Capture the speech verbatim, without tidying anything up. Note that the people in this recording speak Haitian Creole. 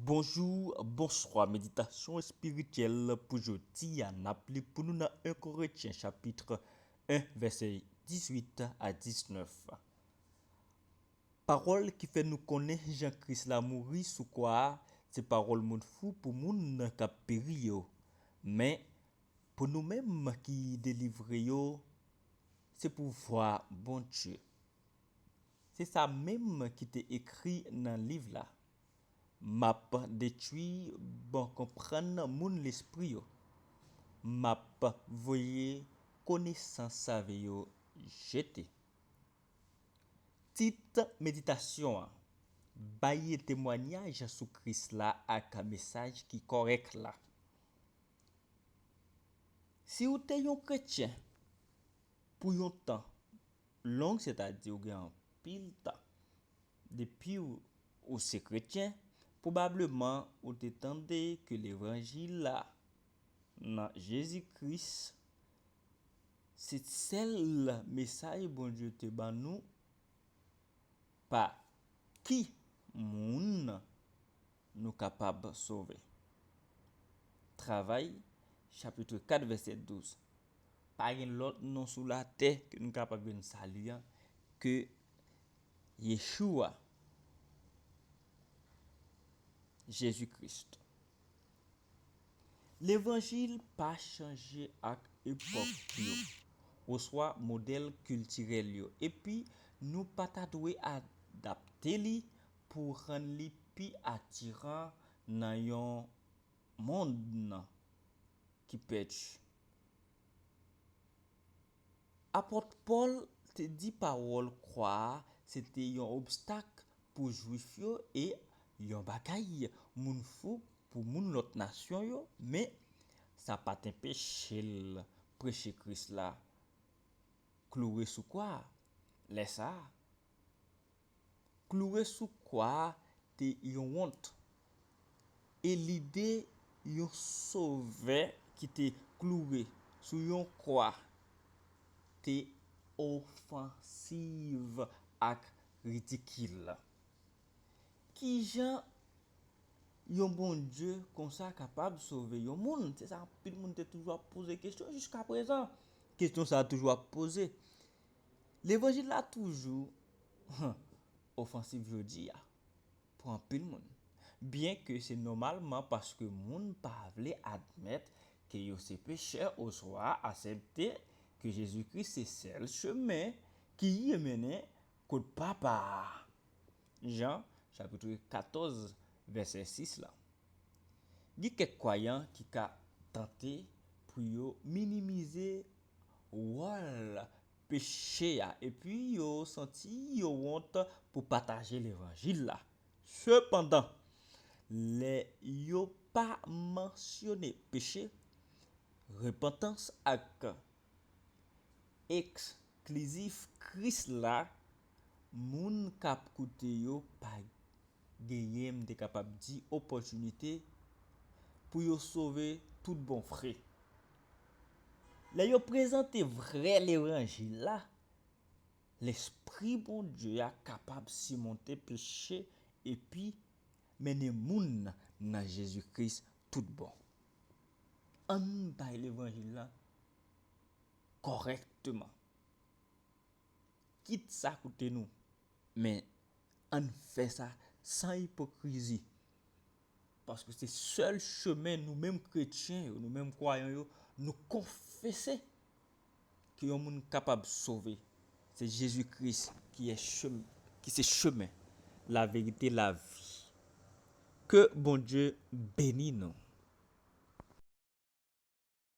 Bonjou, bonswa. Meditasyon espirityèl pou jodi a, n ap li pou nou nan en Korentyen chapit en, vèsè dizuit a diznèf. Pawòl ki fè nou konnen jan Kris la mouri sou kwa a, se pawòl moun fou pou moun k ap peri yo. Men, pou nou menm ki delivre yo, se pouvwa Bondye. Se sa menm ki te ekri nan liv la. M ap detwi bon konprann moun lespri yo. M ap voye konesans save yo jete. Tit meditasyon an, bay temwayaj sou Kris la ak mesaj ki kòrèk la. Si w te yon kretyen pou yon tan long, sètadi w gen anpil tan depi w, w se kretyen, pwobableman ou te tande ke levanjil la nan Jezi Kris se sèl mesaj Bondye te ban nou, pa ki moun nou kapab sove. Travay, chapit kat, vèsè douz. Pa gen lòt non sou latè ke nou kapab jwenn sali an ke Yeshua, Jezi Kris. Levanjil pa chanje ak epòk yo, oswa modèl kiltirèl yo, epi nou pa ta dwe adapte li pou rann li pi atiran nan yon monn ki pèdi. Apot Pòl te di pawòl kwa a se te yon obstak pou Jwif yo e yon bagay moun fou pou moun lòt nasyon yo, men sa pa t anpeche l preche Kris la kloure sou kwa a. Lè sa a, kloure sou kwa a te yon wont. E lide yon Sovè ki te kloure sou yon kwa te ofansiv ak ridikil. Kijan yon Bondye konsa kapab sove yon moun? Se sa anpil moun te toujou ap poze kesyon jiskaprezan. Kesyon sa a toujou ap poze. Levanjil la toujou ofansiv jodi a pou anpil moun. Byenke se nòmalman paske moun pa vle admèt ke yo se pechè oswa aksepte ke Jezi Kris se sèl chemen ki mennen kot Papa a. Jan, chapit katòz, vèsè sis la. Gen kèk kwayan ki ka tante pou yo minimize wòl peche a, epi yo santi yo wont pou pataje levanjil la. Sepandan, lè yo pa mansyone peche, repantans ak eksklizif Kris la, moun k ap koute yo pa genyen, m te kapab di, opòtinite pou yo sove tout bon vre. Lè yo prezante vrè levanjil la, Lespri Bondye a kapab simonte peche epi mennen moun nan Jezi Kris tout bon. Ann bay levanjil la kòrèkteman. Kit sa koute nou, men ann fè sa san ipokrizi. Paske se sèl chemen nou menm kretyen yo, nou menm kwayan yo, nou konfese ke yon moun kapab sove. Se Jezi Kris ki è chem-, ki se chemen, laverite, lavi. Ke Bondye beni nou.